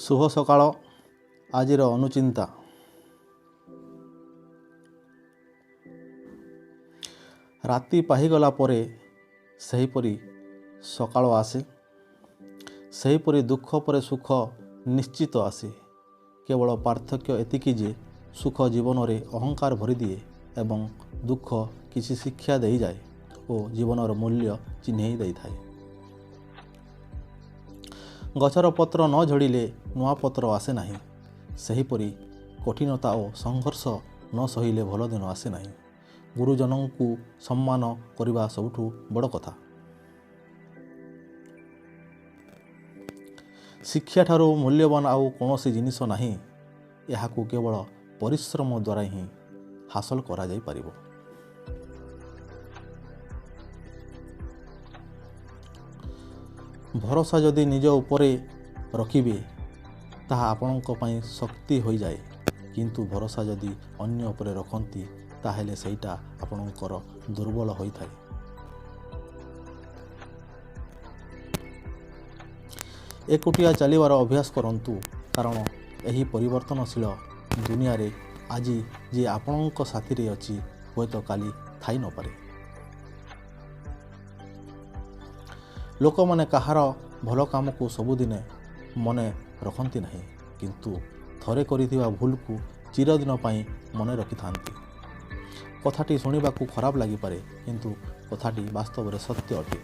ଶୁଭ ସକାଳ। ଆଜିର ଅନୁଚିନ୍ତା। ରାତି ପାହିଗଲା ପରେ ସେହିପରି ସକାଳ ଆସେ, ସେହିପରି ଦୁଃଖ ପରେ ସୁଖ ନିଶ୍ଚିତ ଆସେ। କେବଳ ପାର୍ଥକ୍ୟ ଏତିକି ଯେ ସୁଖ ଜୀବନରେ ଅହଙ୍କାର ଭରିଦିଏ ଏବଂ ଦୁଃଖ କିଛି ଶିକ୍ଷା ଦେଇଯାଏ ଓ ଜୀବନର ମୂଲ୍ୟ ଚିହ୍ନେଇ ଦେଇଥାଏ। ଗଛର ପତ୍ର ନ ଝଡ଼ିଲେ ନୂଆ ପତ୍ର ଆସେ ନାହିଁ, ସେହିପରି କଠିନତା ଓ ସଂଘର୍ଷ ନ ସହିଲେ ଭଲ ଦିନ ଆସେ ନାହିଁ। ଗୁରୁଜନଙ୍କୁ ସମ୍ମାନ କରିବା ସବୁଠୁ ବଡ଼ କଥା। ଶିକ୍ଷାଠାରୁ ମୂଲ୍ୟବାନ ଆଉ କୌଣସି ଜିନିଷ ନାହିଁ। ଏହାକୁ କେବଳ ପରିଶ୍ରମ ଦ୍ୱାରା ହିଁ ହାସଲ କରାଯାଇପାରିବ। ଭରସା ଯଦି ନିଜ ଉପରେ ରଖିବେ, ତାହା ଆପଣଙ୍କ ପାଇଁ ଶକ୍ତି ହୋଇଯାଏ, କିନ୍ତୁ ଭରସା ଯଦି ଅନ୍ୟ ଉପରେ ରଖନ୍ତି, ତାହେଲେ ସେଇଟା ଆପଣଙ୍କର ଦୁର୍ବଳ ହୋଇଥାଏ। ଏକୁଟିଆ ଚାଲିବାର ଅଭ୍ୟାସ କରନ୍ତୁ, କାରଣ ଏହି ପରିବର୍ତ୍ତନଶୀଳ ଦୁନିଆରେ ଆଜି ଯିଏ ଆପଣଙ୍କ ସାଥିରେ ଅଛି, ହୁଏତ କାଲି ଥାଇ ନପାରେ। ଲୋକମାନେ କାହାର ଭଲ କାମକୁ ସବୁଦିନେ ମନେ ରଖନ୍ତି ନାହିଁ, କିନ୍ତୁ ଥରେ କରିଥିବା ଭୁଲକୁ ଚିରଦିନ ପାଇଁ ମନେ ରଖିଥାନ୍ତି। କଥାଟି ଶୁଣିବାକୁ ଖରାପ ଲାଗିପାରେ, କିନ୍ତୁ କଥାଟି ବାସ୍ତବରେ ସତ୍ୟ ଅଟେ।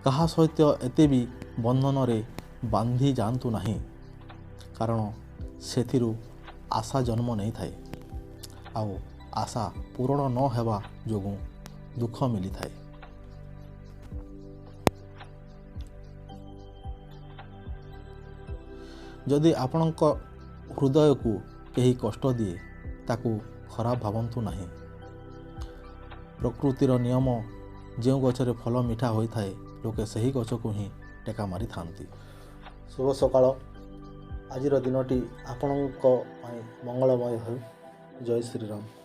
କାହା ସହିତ ଏତେ ବି ବନ୍ଧନରେ ବାନ୍ଧି ଯାଆନ୍ତୁ ନାହିଁ, କାରଣ ସେଥିରୁ ଆଶା ଜନ୍ମ ନେଇଥାଏ ଆଉ ଆଶା ପୂରଣ ନ ହେବା ଯୋଗୁଁ ଦୁଃଖ ମିଳିଥାଏ। ଯଦି ଆପଣଙ୍କ ହୃଦୟକୁ କେହି କଷ୍ଟ ଦିଏ, ତାକୁ ଖରାପ ଭାବନ୍ତୁ ନାହିଁ। ପ୍ରକୃତିର ନିୟମ, ଯେଉଁ ଗଛରେ ଫଳ ମିଠା ହୋଇଥାଏ, ଲୋକେ ସେହି ଗଛକୁ ହିଁ ଟେକା ମାରିଥାନ୍ତି। ଶୁଭ ସକାଳ। ଆଜିର ଦିନଟି ଆପଣଙ୍କ ପାଇଁ ମଙ୍ଗଳମୟ ହେଉ। ଜୟ ଶ୍ରୀରାମ।